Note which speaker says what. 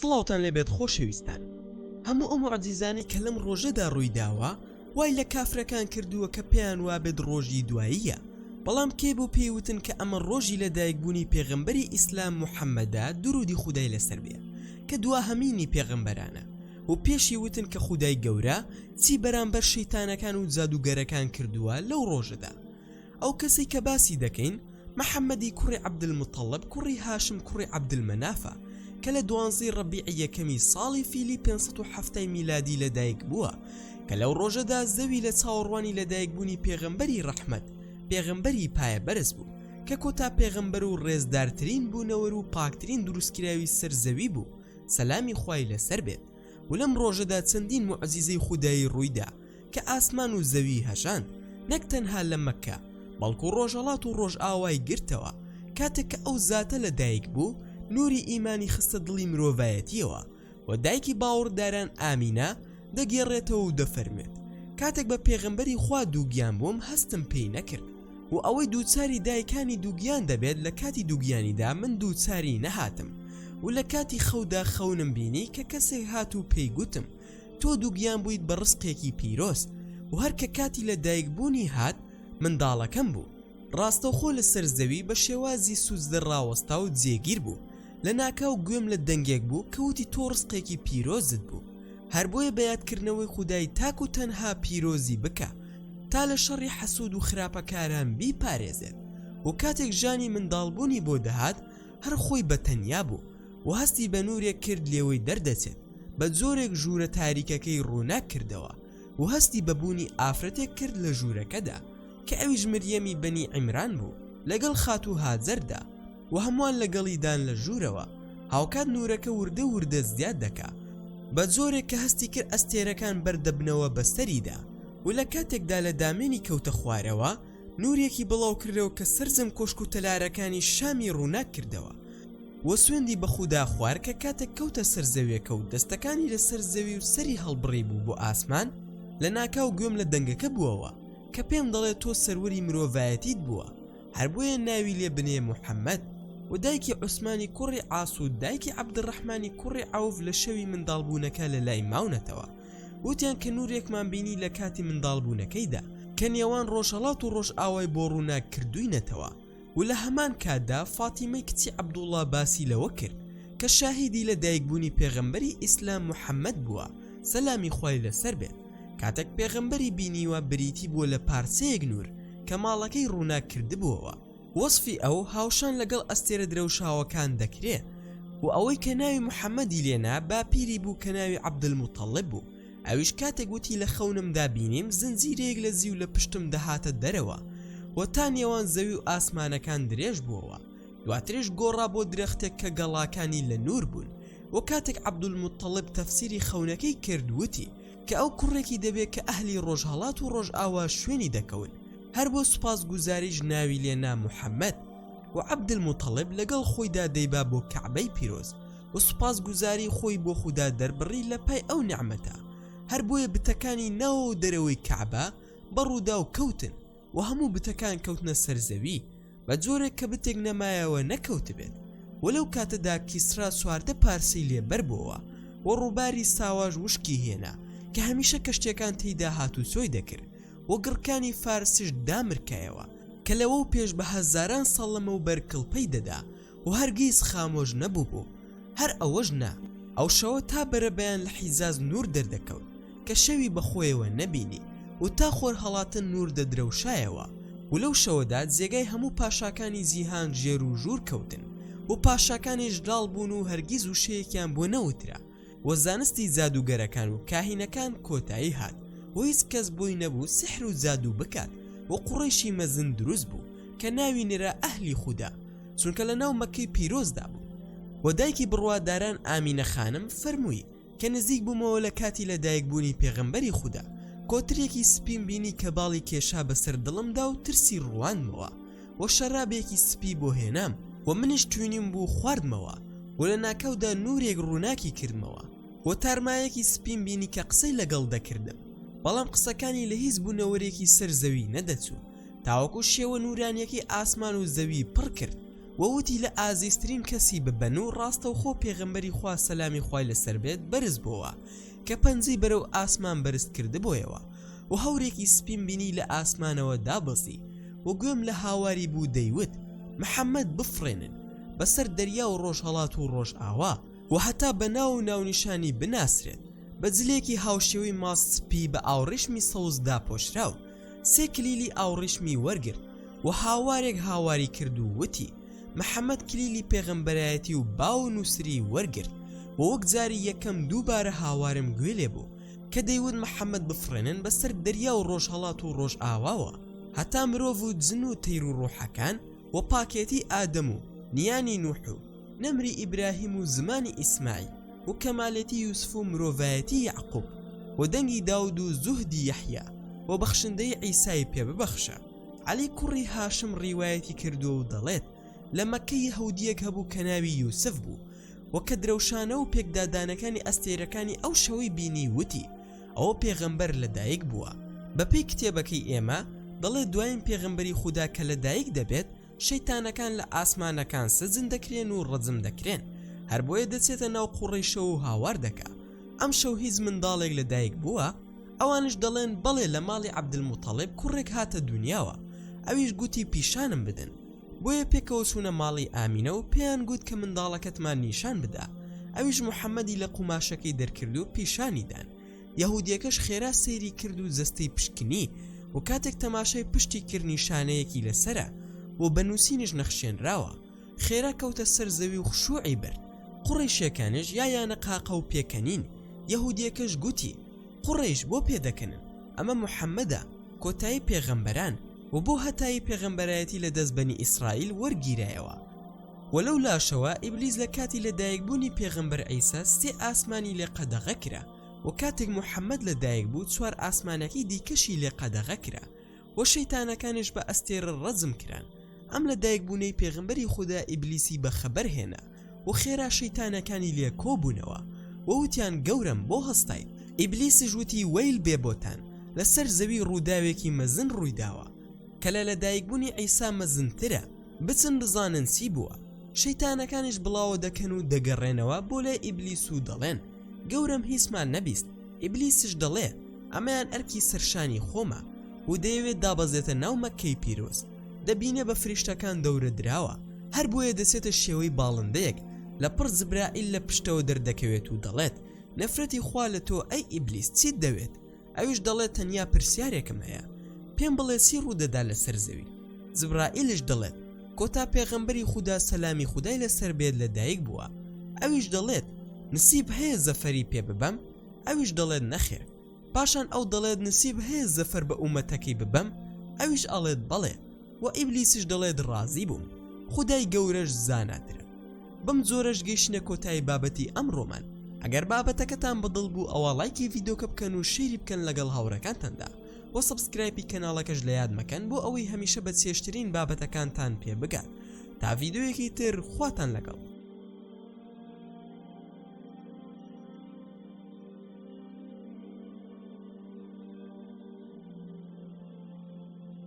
Speaker 1: سڵاوتان لێبێت خۆشەویستان هەموو ئەو موعجیزانەی کە لەم ڕۆژەدا ڕوویداوە وای لە کافرەکان کردووە کە پێیان وابێت ڕۆژی دواییە بەڵام کێ بوو پێی وتن کە ئەمە ڕۆژی لەدایکبوونی پێغەمبەری ئیسلام محەممەدە دروودی خودای لەسەر بێ کە دواهەمینی پێغەمبەرانە و پێشی وتن کە خودای گەورە چی بەرامبەر شەیتانەکان و جادووگەرەکان کردووە لەو ڕۆژەدا ئەو کەسەی کە باسی دەکەین محەممەدی کوڕی عەبدولموتەڵب کوڕی هاشم کوڕی عەبدولمەنافە کە لە دوانزەی ڕەبیعی یەکەمی ساڵی فیلی 570 میلادی لەدایک بووە کە لەو ڕۆژەدا زەوی لە چاوەڕوانی لەدایکبوونی پێغەمبەری ڕەحمەت پێغەمبەری پایەبەرز بوو کە کۆتا پێغەمبەر و ڕێزدارترین بوونەوەر و پاکترین دروستکراوی سەر زەوی بوو سەلامی خوای لەسەر بێت و لەم ڕۆژەدا چەندین موعجیزەی خودایی ڕوویدا کە ئاسمان و زەوی هەژاند نەک تەنها لە مەککە بەڵکو ڕۆژهەڵات و ڕۆژئاوای گرتەوە کاتێک کە ئەو زاتە لە دایک بوو نوری ئیمانی خستە دڵی مرۆڤایەتیەوە و دایکی باوەڕداران ئامینە دەگێڕێتەوە و دەفەرموێت کاتێک بە پێغەمبەری خوا دووگیان بووم هەستم پێی نەکرد و ئەوەی دووچاری دایکانی دووگیان دەبێت لە کاتی دووگیانیدا من دووچاری نەهاتم و لە کاتی خەودا خەونم بینی کە کەسێک هات و پێی گوتم تۆ دووگیان بوویت بە ڕزقێکی پیرۆز و هەر کە کاتی لە دایک بوونی هات منداڵەکەم بوو ڕاستەوخۆ لەسەر زەوی بە شێوازی سوجدە ڕاوەستا و جێگیر بوو لە ناکاو گوێم لە دەنگێک بوو کە وتی تۆ ڕزقێکی پیرۆزت بوو هەر بۆیە بە یادکردنەوەی خودای تاک و تەنها پیرۆزی بکە تا لە شەڕی حەسوود و خراپەکاران بیپارێزێت و کاتێک ژانی منداڵبوونی بۆ دەهات هەر خۆی بە تەنیا بوو و هەستی بە نوورێک کرد لێوەی دەردەچێت بە جۆرێک ژوورە تاریکەکەی ڕووناک کردەوە و هەستی بە بوونی ئافرەتێک کرد لە ژوورەکەدا کە ئەویش مریەمی بەنی عیمران بوو لەگەڵ خاتوو هاجەردا و هەمووان لەگەڵیدان لە ژوورەوە هاوکات نوورەکە وردە وردە زیاد دەکا بە جۆرێک کە هەستی کرد ئەستێرەکان بەردەبنەوە بەسەریدا و لە کاتێکدا لە دامێنی کەوتە خوارەوە نوورێکی بڵاو کردەوە کە سەرجەم کۆشک و تەلارەکانی شامی ڕووناک کردەوە و سوێندی بە خودا خوارد کە کاتێک کەوتە سەر زەویەکە و دەستەکانی لەسەر زەوی و سەری هەڵبڕی بوو بۆ ئاسمان لە ناکاو گوێم لە دەنگەکە بووەوە کە پێم دەڵێ تۆ سەروەری مرۆڤایەتیت بووە هەر بۆیە ناوی لێ بنێ محەممەد و دایکی عوسمانی کوڕی عاس و دایکی عەبدڕەحمانی کوڕی عەوف لە شەوی منداڵبوونەکە لە لای ماونەتەوە وتیان کە نوورێکمان بینی لە کاتی منداڵبوونەکەیدا کە نێوان ڕۆژهەڵات و ڕۆژئاوای بۆ ڕووناک کردووینەتەوە و لە هەمان کاتدا فاتیمەی کچی عەبدوڵڵا باسی لەوە کرد کە شاهیدی لە دایکبوونی پێغەمبەری ئیسلام محەممەد بووە سەلامی خوای لەسەر بێت کاتێک پێغەمبەری بینیوە بریتی بووە لە پارچەیەک نوور کە ماڵەکەی ڕووناک کردبووەوە. وەسفی ئەو هاوشان لەگەڵ ئەستێرە درەوشاوەکان دەکرێ و ئەوەی کە ناوی محەممەدی لێنا باپیری بوو کە ناوی عەبدولموتەڵب بوو ئەویش کاتێک وتی لە خەونمدا بینیم زنجیرەیەک لە زیو لە پشتم دەهاتە دەرەوە و تا نێوان زەوی و ئاسمانەکان درێژ بووەوە دواتریش گۆڕا بۆ درەختێک کە گەڵاکانی لە نوور بوون و کاتێک عەبدولموتەڵب تەفسیری خەونەکەی کرد وتی کە ئەو کوڕێکی دەبێ کە ئەهلی ڕۆژهەڵات و ڕۆژئاوا شوێنی دەکەون هەر بۆ سوپاسگوزاریش ناوی لێ نا محەمەد و عەبدولموتەڵب لەگەڵ خۆیدا دەیبا بۆ کەعبەی پیرۆز و سوپاسگوزاری خۆی بۆ خودا دەربڕی لە پای ئەو نیعمەتە هەر بۆیە بتەکانی ناوە و دەرەوەی کەعبە بە ڕووداو کەوتن و هەموو بتەکان کەوتنە سەر زەوی بە جۆرێک کە بتێک نەمایەوە نەکەوتبێت و لەو کاتەدا کیسرا 14 پارسەی لێ بەربۆوە و ڕووباری ساواش وشکی هێنا کە هەمیشە کەشتیەکان تێیدا هاتوچۆی دەکرد و گڕکانی فارسیش دامرکایەوە کە لەوەو پێش بە هەزاران ساڵ لەمەوبەر کڵپەی دەدا و هەرگیز خامۆش نەبووبوو. هەر ئەوەش نا، ئەو شەوە تا بەرەبەیان لە حیجاز نوور دەردەکەوت کە شەوی بە خۆیەوە نەبینی و تا خۆر هەڵاتن نوور دەدرەوشایەوە و لەو شەوەدا جێگای هەموو پاشاکانی جیهان ژێر و ژوور کەوتن و پاشاکانیش لاڵ بوون و هەرگیز وشەیەکیان بۆ نەوترا و زانستی جادووگەرەکان و کاهینەکان کۆتایی هات و هیچ کەس بۆی نەبوو سیحر و جادوو بکات و قوڕەیشی مەزن دروست بوو کە ناوی نرا ئەهلی خودا چونکە لە ناو مەککەی پیرۆزدا بوو و دایکی بڕواداران ئامینە خانم فەرمووی کە نزیک بوومەوە لە کاتی لە دایک بوونی پێغەمبەری خودا کۆترێکی سپیم بینی کە باڵی کێشا بەسەر دڵمدا و ترسی ڕواندمەوە و شەرابێکی سپی بۆ هێنام و منیش توینیم بوو خواردمەوە و لە ناکاودا نوورێک ڕووناکی کردمەوە و تارمایەکی سپیم بینی کە قسەی لەگەڵ دەکردم بەڵام قسەکانی لە هیچ بوونەوەرێکی سەر زەوی نەدەچوو تاوەکو شێوە نوورانیەکەی ئاسمان و زەوی پڕ کرد. و وتی لە ئازیزترین کەسی ببەن و ڕاستەوخۆ پێغەمبەری خوا سەلامی خوای لەسەر بێت بەرز بۆوە کە پەنجەی بەرەو ئاسمان بەرز کردبۆیەوە و هەورێکی سپیم بینی لە ئاسمانەوە دابەزی و گوێم لە هاواری بوو دەیوت محەمەد بفڕێنن بەسەر دەریا و ڕۆژهەڵات و ڕۆژئاوا و هەتا بە ناو و ناونیشانی بناسرێت بە جلێکی هاوشێوەی ماست سپی بە ئاوڕیشمی سەوز داپۆشراو سێ کلیلی ئاوڕیشمی وەرگرت و هاوارێک هاواری کرد و وتی، محەمەد کلیلی پێغەمبەرایەتی و باو و نووسری وەرگرت و وەک جاری یەکەم دووبارە هاوارم گوێ لێ بوو کە دەیوت محەمەد بفڕێنن بەسەر دەریا و ڕۆژهەڵات و ڕۆژئاواوە هەتا مرۆڤ و جن و تەیر و ڕۆحەکان و پاکێتی ئادەم و نیانی نوح و نەمری ئیبراهیم و زمانی ئیسماعیل و کەمالێتی یوسف و مرۆڤایەتی یەعقوب و دەنگی داود و زوهدی یەحیا و بەخشندەیی عیسای پێ ببەخشە. عەلی کوڕی هاشم ڕیوایەتی کردووە و دەڵێت، لە مەککە یەهودییەک هەبوو کە ناوی یوسف بوو و کە درەوشانە و پێکدادانەکانی ئەستێرەکانی ئەو شەوەی بینی وتی، ئەوە پێغەمبەر لەدایک بووە. بەپێی کتێبەکەی ئێمە دەڵێت دوایین پێغەمبەری خودا کە لەدایک دەبێت شەیتانەکان لە ئاسمانەکان سجن دەکرێن و ڕەجم دەکرێن هەر بۆیە دەچێتە ناو قوڕەیشەوە و هاوار دەکا ئەمشەو هیچ منداڵێک لە دایک بووە؟ ئەوانیش دەڵێن بەڵێ لە ماڵی عەبدولموتەڵیب کوڕێک هاتە دونیاوە ئەویش گوتی پیشانم بدەن بۆیە پێکەوە چوونە ماڵی ئامینە و پێیان گوت کە منداڵەکەتمان نیشان بدە ئەویش محەمەدی لە قوماشەکەی دەرکرد و پیشانی دان یەهودیەکەش خێرا سەیری کرد و جەستەی پشکنی و کاتێک تەماشای پشتی کرد نیشانەیەکی لەسەرە و بە نووسینیش نەخشێنراوە خێرا کەوتە سەر زەوی و خشوعی برد قوڕەیشەکانیش یایانە قاقە و پێکەنین یەهودیەکەش گوتی قوڕەیش بۆ پێدەکەنن ئەمە محەمەدە کۆتایی پێغەمبەران و بۆ هەتایی پێغەمبەرایەتی لە دەست بەنی ئیسرائیل وەرگیرایەوە. وە لەو لاشەوە ئیبلیس لە کاتی لە دایک بوونی پێغەمبەر عیسا سێ ئاسمانی لێ قەدەغە کرا وە کاتێک محمد لە دایک بوو چوار ئاسمانەکەی دیکەشی لێ قەدەغە کرا وە شەیتانەکانیش بە ئەستێرە ڕەجم کران ئەم لە دایک بوونەی پێغەمبەری خودا ئیبلیسی بە خەبەر هێنا و خێرا شەیتانەکانی لێ کۆ بوونەوە وە وتیان گەورەم بۆ هەستایت ئیبلیسیش وتی وەیل بێ بۆتان لەسەر زەوی ڕووداوێکی مەزن ڕوویداوە کە لە لەدایکبوونی عیسا مەزنترە بچن بزانن چی بووە شەیتانەکانیش بڵاوە دەکەن و دەگەڕێنەوە بۆ لای ئیبلیس و دەڵێن گەورەم هیچمان نەبیست ئیبلیسش دەڵێ ئەمەیان ئەرکی سەرشانی خۆمە و دەیەوێت دابەزێتە ناو مەککەی پیرۆز دەبینێ بە فریشتەکان دەورە دراوە هەر بۆیە دەچێتە شێوەی باڵندەیەک لە پڕ جبرائیل لە پشتەوە دەردەکەوێت و دەڵێت نەفرەتی خوا لە تۆ ئەی ئیبلیس چیت دەوێت ئەویش دەڵێت تەنیا پرسیارێکم هەیە پێم بڵێ چی ڕوودەدا لەسەر زەوی جبرائیلش دەڵێت کۆتا پێغەمبەری خودا سەلامی خودای لەسەر بێت لە دایک بووە ئەویش دەڵێت نسیب هەیە زەفەری پێ ببەم ئەویش دەڵێت نەخێر پاشان ئەو دەڵێت نسیب هەیە زەفەر بە ئومەتەکەی ببەم ئەویش ئەڵێت بەڵێ وە ئیبلیسیش دەڵێت ڕازی بووم خودای گەورەش زاناترە بەم جۆرەش گەیشتینە کۆتایی بابەتی ئەمڕۆمان ئەگەر بابەتەکەتان بەدڵ بوو ئەوا ڵایکی ڤیدۆکە بکەن و share ی بکەن لەگەڵ هاوڕێکانتاندا وە subscribe ی کەناڵەکەش لە یاد مەکەن بۆ ئەوەی هەمیشە بە چێژترین بابەتەکانتان پێ بگات تا ڤیدۆیەکی تر خواتان لەگەڵ.